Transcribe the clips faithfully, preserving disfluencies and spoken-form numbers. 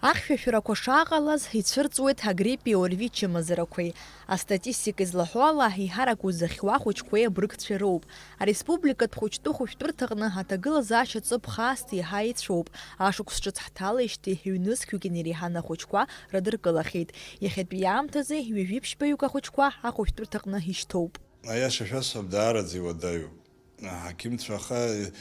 Ахьшәашәарақәа шааҟалаз ицәырҵуеит агриппи аорви чымазарақәеи. Астатистика излаҳәо ала, еиҳарак узыхьуа ахәыҷқәеи абрыгцәеи роуп. Ареспубликатә хәыҷтәы хәышәтәырҭаҟны аҭагылазаашьа ҵыԥх аасҭа еиҳа ицәоуп. Ашықәс ҿыц ҳҭалеижьҭеи ҩнызқьҩык инареиҳаны ахәыҷқәа радыркылахьеит. Иахьатәи аамҭазы ҩажәи ԥшьбаҩык ахәыҷқәа ахәышәтәырҭаҟны ишьҭоуп. Аиаша шәасҳәап, даараӡа иуадаҩуп. Аҳақьымцәа аха, э,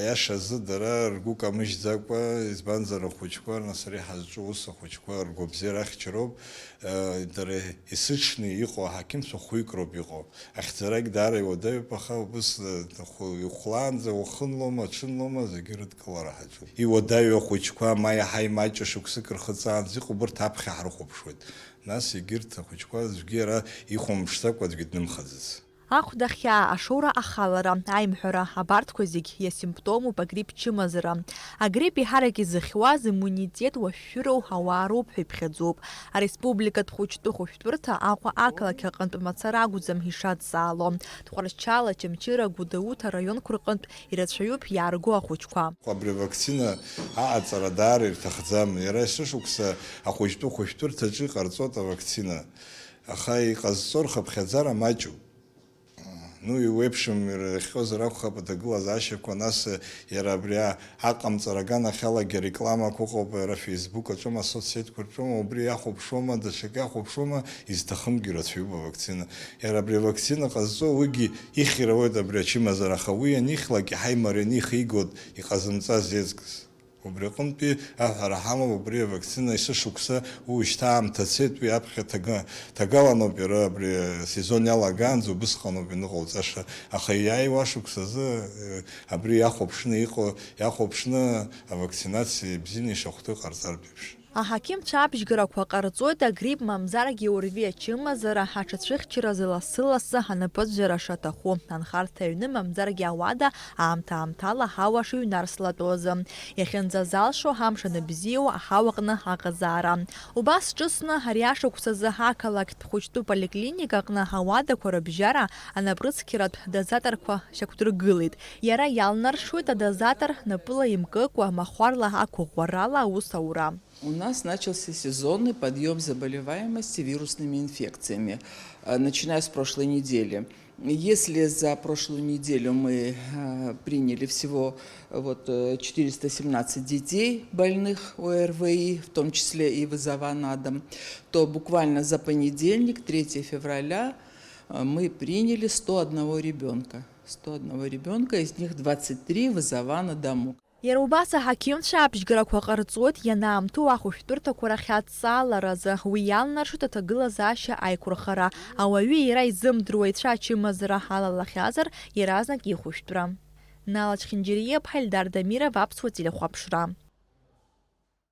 аиаша азы дара ргәы камыжьӡакәа, избанзар, ахәыҷқәа, нас ара иҳазҿу ус ахәыҷқәа ргәабзиара ахьчароуп, э, дара есыҽны иҟоу аҳақьымцәа хәҩык роуп иҟоу. Ахьӡарагь даара иуадаҩуп, аха убыс, э, хәы-, ихәлаанӡа уахынлома, аҽынлома, зегьы рыдкылара ҳаҿуп. Иуадаҩу ахәыҷқәа ма иаҳа имаҷу шықәсык рхыҵаанӡа иҟоуп, урҭ аԥхьа ҳрыхәаԥшуеит. Нас егьырҭ ахәыҷқәа аӡәгьы ара ихәамԥшӡакәа аӡәгьы днымхаӡац. Ахәда ахьаа, ашоура ахалара, аимҳәара, абарҭқәа зегь иасимптомуп агрипп чымазара. Агрипп еиҳарак изыхьуаз иммунитет уашәшәыроу ауаа роуп ҳәа иԥхьаӡоуп. Ареспубликатә хәыҷтәы хәышәтәырҭа Аҟәа ақалақь аҟынтә мацара акәӡам ишадҵаало. Тҟәарчал, Очамчыра, Гәдоуҭа араионқәа рҟынтә ирацәаҩуп иаарго ахәыҷқәа. Абри авакцина аҟаҵара даара ирҭахӡам. Иара есышықәса ахәыҷтәы хәышәтәырҭаҿы иҟарҵоит авакцина. Аха иҟазҵо рхыԥхьаӡара маҷуп. Ну, иуеиԥшым ирыхҟьозар акәхап аҭагылазаашьақәа, нас иара абри а-, аҟамҵара аганахьалагьы арекламақәа ыҟоуп, иара Facebook аҿоума, асоцсетьқәа рҿоума, убри иахәаԥшуама, даҽакы иахәаԥшуама, изҭахымгьы рацәаҩуп авакцина. Иара абри авакцина ҟазҵо уигьы ихьыр ауеит абри ачымазара, аха уи анихьлак иаҳа имарианы ихигоит иҟазымҵаз еизкыс. Убри аҟынтәи аҳәара ҳамоуп, убри авакцина есышықәса уи шьҭа аамҭа цеит, уи аԥхьа ҭага-, ҭагаланоуп иара абри асезон иалагаанӡа убысҟаноуп иныҟауҵаша, аха иааиуа ашықәсазы, э, абри иахәаԥшны иҟоу, иахәаԥшны авакцинациа ибзианы ишахәҭоу иҟарҵартә еиԥш. Аҳақьымцәа абжьгарақәа ҟарҵоит агрипп мамзаргьы аорви ачымазара аҽацәыхьчаразы лассы-лассы анапыҵжәара шаҭаху, анхарҭа аҩны мамзаргьы ауада аамҭа-аамҭала аҳауа шыҩнарслатәу азы. Иахьынӡазалшо амш аныбзиоу аҳауаҟны аҟазаара. Убас ҿыцны ари ашықәсазы ақалақьтә хәыҷтәы поликлиникаҟны ауадақәа рыбжьара анапрыцқьаратә дозаторқәа шьақәдыргылеит. Иара иалнаршоит адозатор напыла имкыкәа, махәарла ақәыӷәӷәарала аус аура. У нас начался сезонный подъём заболеваемости вирусными инфекциями, э, начиная с прошлой недели. Если за прошлую неделю мы, э, приняли всего, э, вот, э, четыреста семнадцать детей, больных ОРВИ, в том числе и вызова на дом, то буквально за понедельник, третьего февраля, э, мы приняли сто одного ребёнка. Сто одного ребёнка, из них двадцать три вызова на дому. Иара убас аҳақьымцәа абжьгарақәа ҟарҵоит ианаамҭоу ахәышәтәырҭақәа рахь адҵааларазы. Уи иалнаршоит аҭагылазаашьа аиқәырхара. Ауаҩы иара изымдыруа ицәа ачымазара алалахьазар, иаразнак ихәышәтәра. Нала Чхинџьариа-ԥҳа, Ельдар Дамиров, Аԥсуа телехәаԥшра.